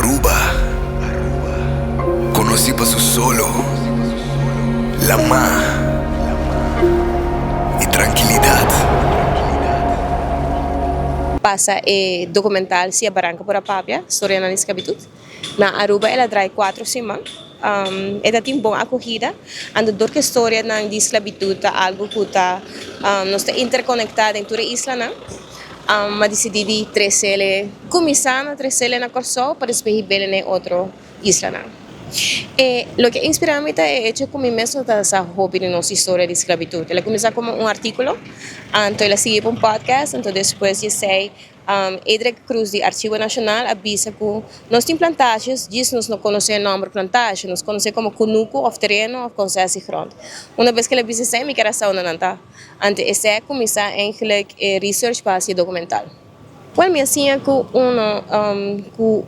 Aruba, conoci pa su solo, lama y trankilidad. Pasa e documental Si e Baranca Por A Papia, Storianan di Sclavitud. Na Aruba el a draai cuatro siman. E ta tin bon acogida. Anto dor cu e storianan di sclavitud ta algo cu ta nos ta interconecta den tur e islanan. A disidí di tresele, kuminsá na tresele na Kòrsou pa despues hib'el na e otro islanan. E loke a inspirá mi ta e echo ku mi mes no ta sa hopi di nos historia di sklabitut. El a kuminsá komo un artíkulo, anto el a sigui pa un podcast, anto despues di esei Edric Cruz di Archivo Nashonal a bisa ku nos tin plantasjes, djis nos no konosé e nòmber plantasje, nos konosé komo kunuku òf tereno òf konsesiegrond. Una bes ku el a bisa esei mi ker a sa unda nan ta. Ante esei a kuminsá eigenlijk e research pa hasi e dokumental. Wèl mi a siña ku uno ku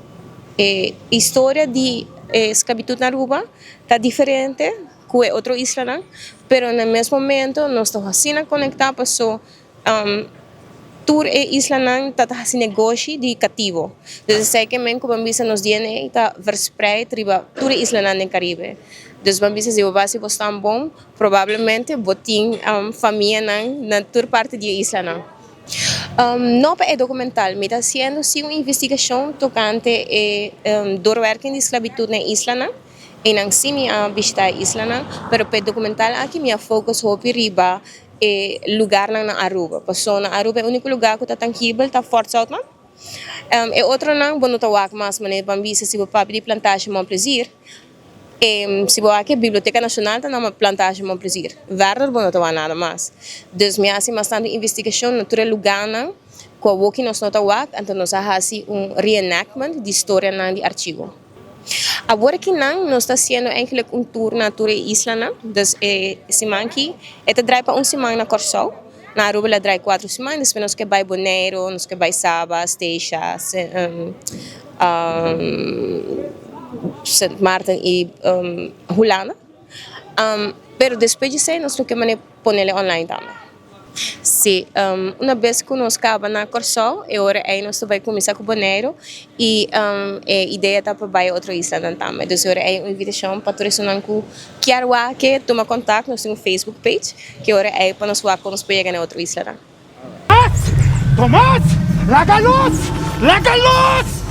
e historia di e sklabitut na Aruba ta diferente ku e otro islanan, pero na mes momento nos ta asina konektá paso tur e islanan ta ta hasi negoshi di katibo. Dus esei ke men ku bo a bisa nos DNA ta verspreid riba tur e islanan den Karibe. Dus bo a bisa si bo basi bo stan bon Probablemente bo tin famianan na tur parti di e islanan. No pa e documental, mi ta haciendo si un investigacion tocante e doorwerking di sclavitud na e islanan. Eynan si mi a bishita e islanan, pero pa e documental aki mi a focus hopi riba e lugarnan na Aruba. Pasobra na Aruba e unico lugar cu ta tangibel ta Fort Zoutman. E otronan bo no ta wak mas manera ban bisa si bo papia di plantage Mon Plaisir. E si bo wak e Biblioteca Nacional ta nama plantage Mon Plaisir. Verder bo no ta wak nada mas. Dus mi a hasi mas tantu investigacion na tur e lugarnan cu awoki nos no ta wak, anto nos a hasi un reenactment di storianan di archivo. Awor aki nan nos ta haciendo eigenlijk un tour na tur e islanan. Dus e siman aki e ta draai pa un siman na Corsou. Na Aruba el a draai cuatro siman, despues nos ke bai Boneiru, nos ke bai Saba, Statia, Sint Maarten y Hulanda. Pero despues di esey nos lo ke mane ponele online tambe. Si, una bes ku nos kaba na Kòrsou, e ora ei nos ta bai kuminsá ku Boneiru i e idea ta pa bai otro islanan tambe. Dus e ora ei un invitashon pa tur esunnan ku kier wak e tuma kontak, nos tin un Facebook page, ku e ora ei pa nos wak kon nos por yega na e otro islanan. Tomas! Tomas! Laga los! Laga los!